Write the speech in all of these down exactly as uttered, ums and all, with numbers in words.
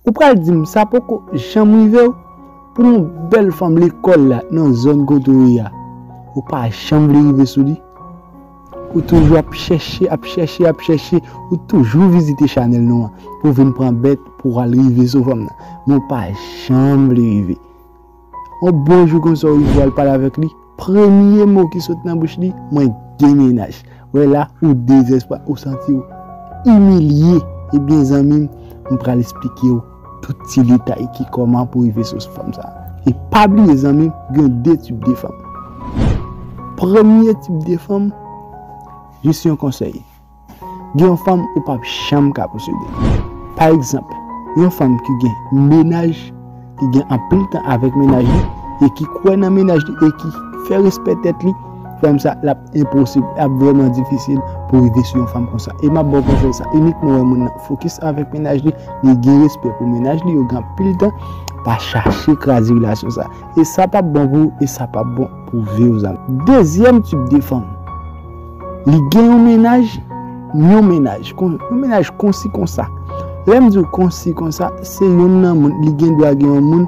Ou pral di m sa poko janm rive w? Pou yon bèl fanm lekòl la nan zòn kote w ye a, ou pa janm vle rive sou li? Ou toujou ap chèche, ap chèche, ap chèche, ou toujou vizite chanèl nou an pou w vin pran bèt pou w al rive sou fanm nan. Men w pa janm vle rive. Yon bon jou konsa w rive al pale avèk li, premye mo ki sot nan bouch li, "Mwen gen mennaj." Wè la, ou dezespwa, ou santi w imilye. Ebyen, zanmi m, m pral esplike w tout ti detay ki kòman pou rive sou fanm sa. E pa bliye, zanmi m, gen de tip de fanm. Premye tip de fanm, jis yon konsèy. Gen yon fanm ou p ap janm ka posede. Pa egzanp, yon fanm ki gen mennaj, ki gen anpil tan avèk mennaj li, e ki kwè nan mennaj li, e ki fè respè tèt li, fanm sa, l ap enposib, l ap vrèman difisil pou rive sou yon fanm konsa. E m ap ba w konsèy sa, inikman wè moun nan fokis avèk mennaj li, li gen respè pou mennaj li, yo gen anpil tan, pa chache kraze relasyon sa. E sa p ap bon pou ou, e sa p ap bon pou vi w, zanmi. Dezyèm tip de fanm, li gen yon mennaj, yon mennaj, kon, yon mennaj konsi konsa. Lè m di w konsi konsa, se youn nan moun, li gen dwa gen yon moun,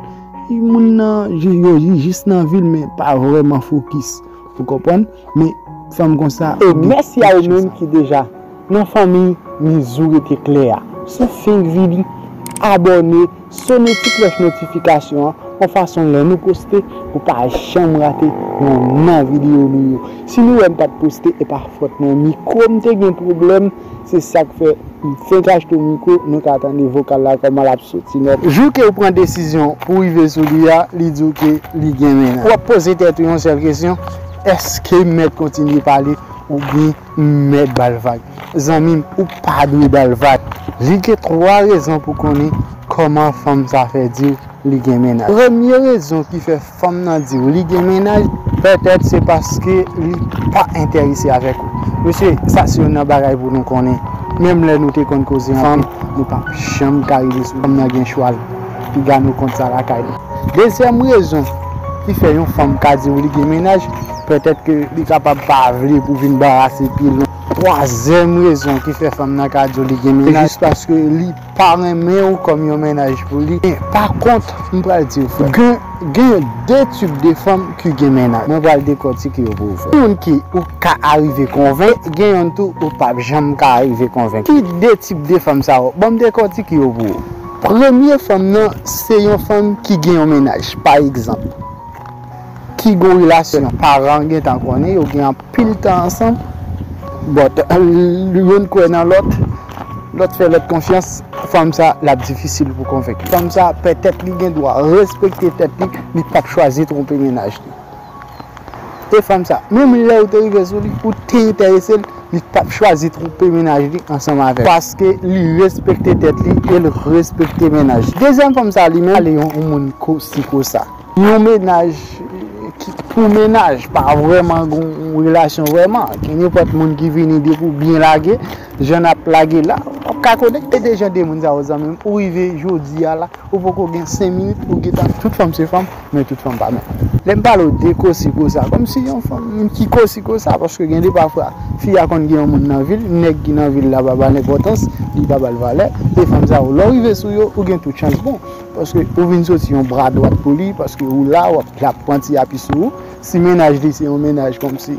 moun nan, yo, li jis nan vi l, men pa vrèman fokis. Ou konprann? Men fanm konsa, e mèsi a ou menm ki deja nan fanmi Mizou Rete Klè a. Si w fenk vini, abòne, sone ti klòch notifikasyon an, yon fason lè nou poste, ou pa janm rate youn nan videyo nou yo. Si nou wè m pa t poste, e pa fòt mwen, mikwo m te gen pwoblèm, se sa k fè m fenk achte yon mikwo, nou ka tande vokal la kòman l ap soti nèt. Jou ke w pran desizyon pou w rive sou li a, li di w ke li gen mennaj. W ap poze tèt ou yon sèl kesyon, èske m mèt kontinye pale oubyen m mèt ba l vag? Zanmi m, ou pa dwe ba l vag. Li gen twa rezon pou konnen kòman fanm sa fè di w li gen mennaj. Premye rezon ki fè fanm nan di w li gen mennaj, petèt se paske li pa enterese avèk ou. Mesye, sa se youn nan bagay pou nou konnen. Menm lè nou te konn koze anpil, nou p ap janm ka rive sou fanm nan gen chwa l. Piga nou kont sa lakay nou. Dezyèm rezon ki fè yon fanm ka di w li gen mennaj, petèt ke li kapab pa vle pou vin barase pye l non. Twazyèm rezon ki fè fanm nan ka di w li gen mennaj, se jis paske li pa renmen w kòm yon mennaj pou li. Men, pa kont, m pral di w, frè, gen, gen de tip de fanm ki gen mennaj. Mwen pral dekòtike yo pou ou, frè. Gen youn ki ou ka arive konvenk, gen youn tou ou p ap janm ka arive konvenk. Ki de tip de fanm sa yo? Ban m dekòtike yo pou ou. Premye fanm nan, se yon fanm ki gen yon mennaj, pa egzanp, ki gen yon relasyon, paran gentan konnen, yo gen anpil tan ansanm, but, youn kwè nan lòt, lòt fè lòt konfyans, fanm sa, l ap difisil pou konvenk. Fanm sa, petèt li gen dwa respekte tèt li, li p ap chwazi twonpe mennaj li. E fanm sa, menm lè ou te rive sou li, ou te enterese l, li p ap chwazi twonpe mennaj li ansanm avè w. Paske li respekte tèt li e l respekte mennaj li. Dezyèm fanm sa, li menm, li yon, yon moun kosi kosa. Yon mennaj ki pou mennaj, pa vrèman gon relasyon vrèman. Gen nenpòt moun ki vini depi w byen lage, jan n ap lage la, w ap ka konekte de jan de moun sa yo, zanmi m. Ou rive jodi a la, ou poko gen senk minit, ou gentan, tout fanm se fanm, men tout fanm pa menm. Lè m pale w de kosi kosa, kòmsi yon fanm ki kosi kosa, paske gen de pafwa, fi a konn gen yon moun nan vi l, nèg ki nan vi l la pa ba l enpòtans, li pa ba l valè, e fanm sa yo, lè w rive sou yo, ou gen tout chans bon. Paske ou vin soti yon bra dwat pou li, paske ou la, w ap, l ap pran ti api sou ou. Si mennaj li se yon mennaj kòmsi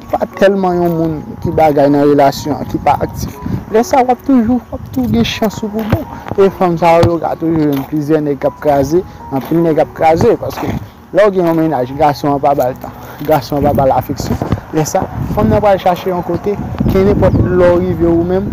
pa tèlman yon moun ki bagay nan relasyon an, ki pa aktif. Lè sa, w ap toujou, w ap tou gen chans ou pou bon. E fanm sa yo, yo ka toujou jwenn plizyè nèg k ap kraze, anpil nèg ap kraze, paske lè w gen yon mennaj, gason an pa ba l tan, gason an pa ba l afeksyon. Lè sa, fanm nan pral chache yon kote, kenenpòt lè w rive ou menm,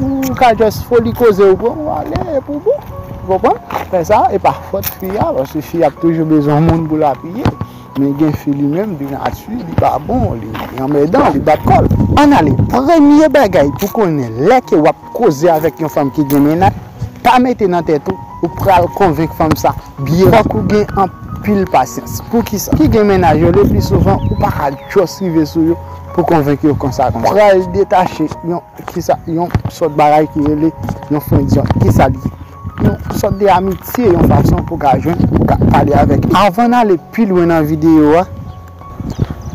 ou ka just foli koze ou pran, ou ale, epi w bon. Ou konprann? Lè sa, e pa fòt fi a, paske fi a ap toujou bezwen moun pou l apiye. Men gen fi li menm, de nati, li pa bon, li, li anmèdan, li bat kò l. Ann ale, premye bagay pou konnen lè ke w ap koze avèk yon fanm ki gen mennaj, pa mete nan tèt ou, ou pral konvenk fanm sa byen. Fòk ou gen anpil pasyans. Poukisa? Ki gen mennaj yo, le pli souvan, ou pa ka just rive sou yo pou konvenk yo konsa konsa. Pral detache yon, kisa, yon sòt bagay ki rele yon friendzone. Kisa li ye? Yon sòt de amitye, yon fason pou ka jwenn, pou ka pale avèk li. Avan n ale pi lwen nan videyo a,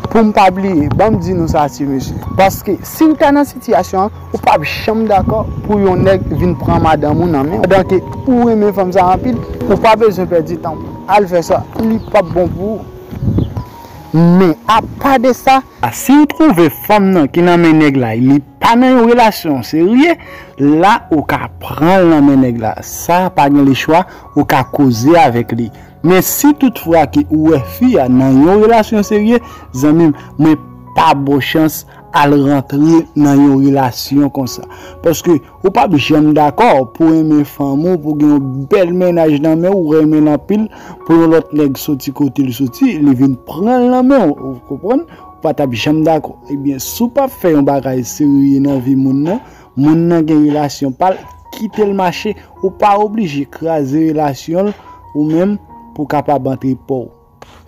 Pou m pa bliye, ban m di nou sa ti mesye. Paske si w ta nan sitiyasyon an, ou p ap janm dakò pou yon nèg vin pran madanm ou nan men w. Pandan ke ou renmen fanm sa anpil, ou pa bezwen pèdi tan w. Al fè sa, li p ap bon pou ou. Men, apa de sa, si w twouve fanm nan ki nan men nèg la, li pa nan yon relasyon serye, la ou ka pran l nan men nèg la. Sa pa gen lechwa, ou ka koze avèk li. Men si toutfwa ke ou wè fi a nan yon relasyon serye, zanmi m, mwen pa ba w chans al rantre nan yon relasyon konsa. Paske ou p ap janm dakò pou renmen fanm ou, pou gen yon bèl mennaj nan men w, ou renmen l anpil, pou yon lòt nèg soti kote l soti, li vin pran l nan men w, ou konprann? Ou pa t ap janm dakò. Ebyen, si w p ap fè yon bagay serye nan vi moun nan, moun nan gen relasyon pa l, kite l mache, ou pa oblije kraze relasyon l ou menm pou w kapab antre pa w.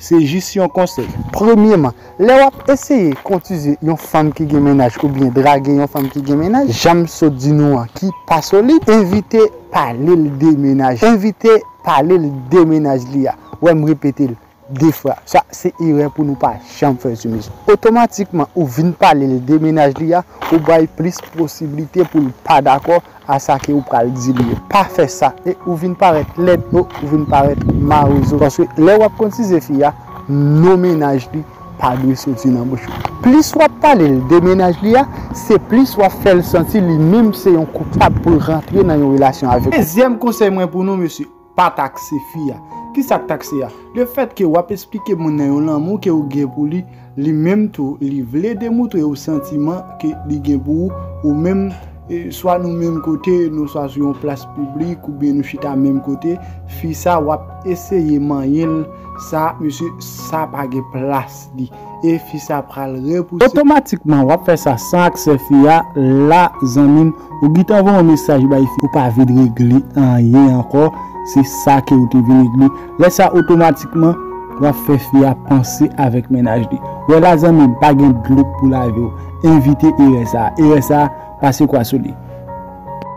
Se jis yon konsèy. Premyeman, lè w ap eseye koutize yon fanm ki gen mennaj oubyen drage yon fanm ki gen mennaj, jan m sot di nou an ki pa solid, evite pale l de mennaj. Evite pale l de mennaj li a. Wè m repete l de fwa. Sa se erè pou nou pa janm fè ti mesye. Otomatikman ou vin pale l de mennaj li a, ou bay plis posiblite pou l pa dakò a sa ke ou pral di li yo. Pa fè sa e ou vin parèt lèd, ou vin parèt mawozo. Paske lè w ap koutize fi a, non mennaj li pa dwe soti nan bouch ou. Plis w ap pale l de mennaj li a, se plis w ap fè l santi li menm se yon koupab pou l rantre nan yon relasyon avèk ou. Dezyèm konsèy mwen pou nou, mesye, pa takse fi a. Kisa k takse a? Lefètke w ap esplike moun nan yon lanmou ke w gen pou li, li menm tou, li vle demoutre w santiman ke li gen pou ou, ou menm, e, swa nou menm kote, nou swa sou yon plas piblik, oubyen nou chita menm kote, fi sa w ap eseye manyen l, sa, mesye, sa pa gen plas li. E fi sa pral repouse. Otomatikman, w ap fè sa san aksè fi a, la, zanmi m, ou gentan voye yon mesaj bay fi, ou pa vin regle anyen ankò, se sa ke ou te vin regle. Lè sa, otomatikman, w ap fè fi a panse avèk mennaj li. Wè la, zanmi m, pa gen dlo k pou lave w. Evite erè sa. Erè sa, pase kwa sou li.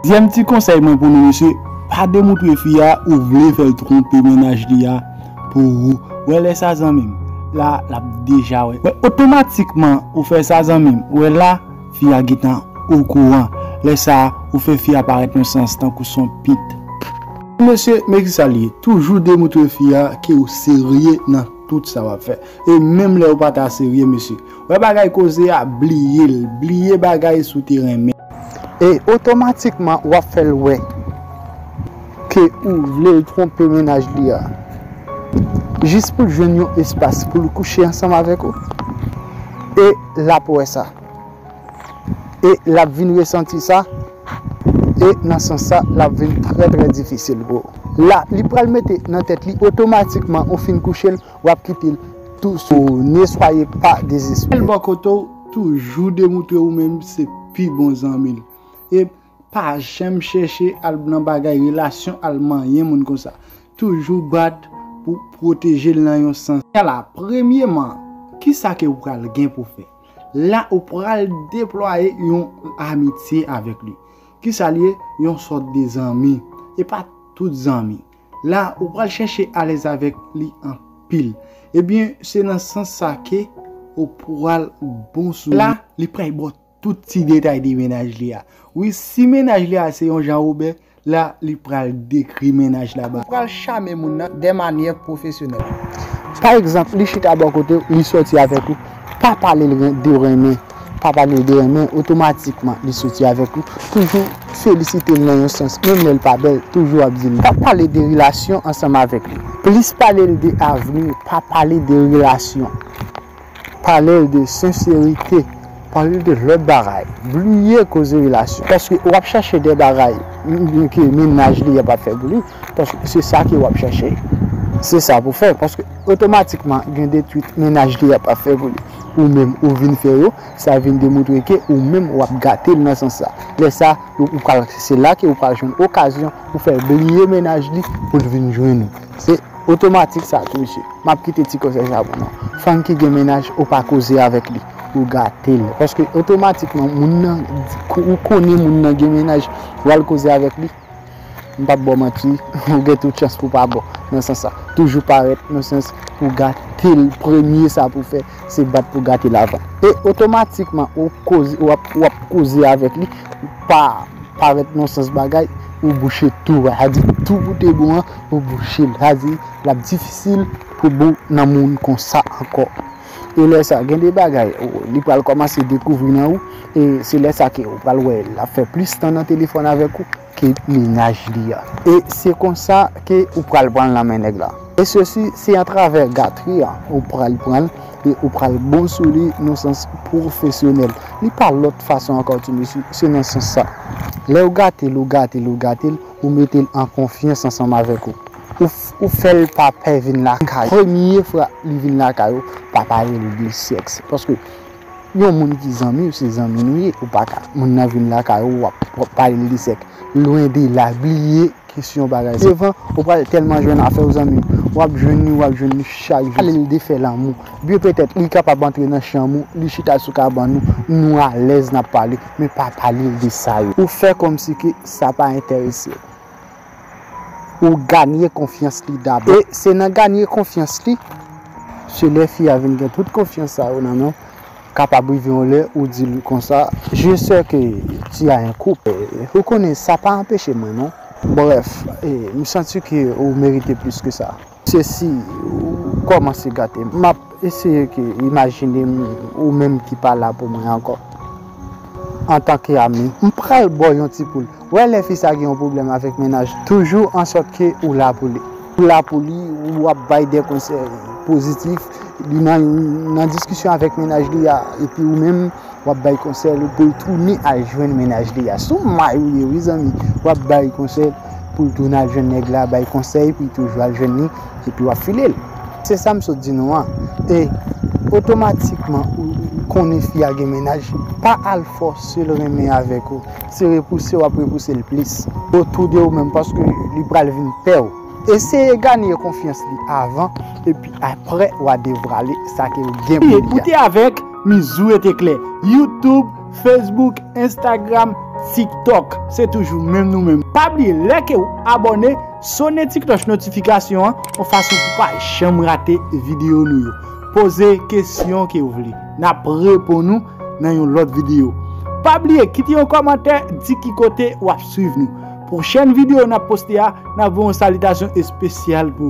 Dezyèm ti konsèy mwen pou nou, mesye, pa demoutre fi a ou vle fè l twonpe mennaj li a pou ou. Wè lè sa, zanmi m, la, l ap deja wè. Wè, otomatikman, ou fè sa, zanmi m, wè la, fi a gentan okouran. Lè sa, ou fè fi a parèt yon sans tankou s on pit. Mesye, men kisa l ye, toujou demoutre fi a ke w serye nan tout sa w ap fè. E menm lè w pa ta serye, mesye. Wè bagay koze a, bliye l. Bliye bagay si w te renmen. E otomatikman, w ap fè l wè ke ou vle l twonpe mennaj li a. Jis pou l jwenn yon espas pou l kouche ansanm avèk ou. E l ap wè sa. E l ap vin resanti sa. E nan sans sa, l ap vin trè, trè difisil pou ou. La, li pral mete nan tèt li otomatikman, ou fin kouche l, w ap kite l tou sou. Ne soyez pas désespérés. Bò kote w, toujou demoutre ou menm se pi bon zanmi l. E pa janm chèche al nan bagay relasyon, al manyen moun konsa. Toujou bat pou pwoteje l nan yon sans. Ala, premyeman, kisa ke ou pral gen pou fè? La, ou pral deplwaye yon amitye avèk li. Kisa l ye? Yon sòt de zanmi. E pa tout zanmi. La, ou pral chèche alèz avèk li anpil. Ebyen, se nan sans sa ke ou pral bon sou li. La, li pral ba w tout ti detay de mennaj li a. Wi, si mennaj li a se yon Jan Wobè, la, li pral dekri mennaj la ba. Ou pral chame moun nan de manyè pwofesyonèl. Pa egzanp, li chita bò kote w, li sòti avèk ou. Pa pale l ren-, de renmen. Pa pale l de renmen, otomatikman, li soti avèk ou. Toujou felisite l nan yon sans. Menm lè l pa bèl, toujou ap di l. Pa pale de relasyon ansanm avèk li. Plis pale l de avni, pa pale de relasyon. Pale l de senserite. Pale l de lòt bagay. Bliye koze relasyon. Paske w ap chache de bagay ke mennaj li a p ap fè pou li. Paske se sa ke w ap chache. Se sa pou fè. Paske otomatikman, gen detwit mennaj li a p ap fè pou li. Ou menm, ou vin fè yo, sa vin demoutre ke ou menm, w ap gate l nan sans sa. Lè sa, ou, ou pral, se la ke ou pral jwenn okazyon pou fè l bliye mennaj li pou l vin jwenn ou. Se otomatik sa tou, mesye. M ap kite ti konsèy sa pou nou. Fanm ki gen mennaj, ou pa koze avèk li. Ou gate l. Paske otomatikman, moun nan, ou konnen moun nan gen mennaj, w al koze avèk li. M p ap ba w manti, ou gen tout chans pou pa bon nan sans sa. Toujou parèt nan sans pou gate l, premye sa pou fè, se bat pou gate l avan. E otomatikman, ou koze, w ap, w ap koze avèk li, ou pa parèt nan sans bagay, ou bouche tou. Sa di tou pou te bon an, ou bouche l. Sa di, l ap difisil pou bon nan moun konsa ankò. E lè sa, gen de bagay, ou, li pral kòmanse dekouvri nan ou, e se lè sa ke ou pral wè l ap fè plis tan nan telefòn avèk ou ke mennaj li a. E se konsa ke ou pral pran l nan men nèg la. E sesi, se atravè gatri a, ou pral pran l, e ou pral bon sou li nan sans pwofesyonèl. Li pa lòt fason ankò, ti mesye, se nan sans sa. Lè ou gate l, ou gate l, ou gate l, ou mete l an konfyans ansanm avèk ou. Ou, f- ou fè l pa pè vin lakay ou. Premye fwa li vin lakay ou, pa pale l de sèks. Paske yon moun ki zanmi w, se zanmi nou ye. Ou pa ka, moun nan vin lakay ou, w ap, w ap pale l de sèks. Lwen de la, bliye kesyon bagay. Devan, ou pral tèlman jwenn afè w zanmi w. W ap jwenn li, w ap jwenn li chak jou. Pale l de fè lanmou. Byen petèt, li kapab antre nan chanm ou, li chita sou kabann ou, nou alèz n ap pale, men pa pale l de sa yo. Ou fè kòmsi ke sa pa enterese w. Ou ganye konfyans li dabò. E se nan ganye konfyans li, se lè fi a vin gen tout konfyans sa yo nan men w, kapab rive yon lè ou di l konsa, je sais que tu as un couple. Ou konnen sa pa anpeche mwen non. Bref, e, m santi ke ou merite plis ke sa. Sesi, ou kòmanse gate m. M ap eseye ke imajine m ou menm ki pa la pou mwen ankò. Antanke ami, m pral ba w yon ti poul. Wè lè fi sa gen yon pwoblèm avèk mennaj, toujou an sòt ke ou la pou li. Ou la pou li, w ap bay de konsèy pozitif, li nan, nan diskisyon avèk mennaj li a, epi ou menm, w ap bay konsèy pou l tounen al jwenn mennaj li a. Se yon may ou ye wi zanmi, w ap bay konsèy pou l tounen al jwenn nèg la, bay konsèy pou l toujou al jwenn li, epi w ap file l. Se sa m sot di nou an. E otomatikman, ou konnen fi a gen mennaj, pa al fòse l renmen avèk ou. Se repouse w ap repouse l plis. Otou de ou menm, paske li pral vin pè w. Eseye ganye konfyans li avan, epi apre w a devwale sa ke w gen pou li a. Pou te avèk Mizou rete klè. YouTube, Facebook, Instagram, TikTok. Se toujou menm nou menm. Pa bliye like ou abòne, sonnen ti klòch notifikasyon an, yon fason pou pa janm rate videyo nou yo. Poze kesyon ke w vle. N ap reponn ou nan yon lòt videyo. Pa bliye kite yon kòmantè, di ki kote w ap swiv nou. Pwochèn videyo n ap poste a, n ap voye yon salitasyon espesyal pou ou.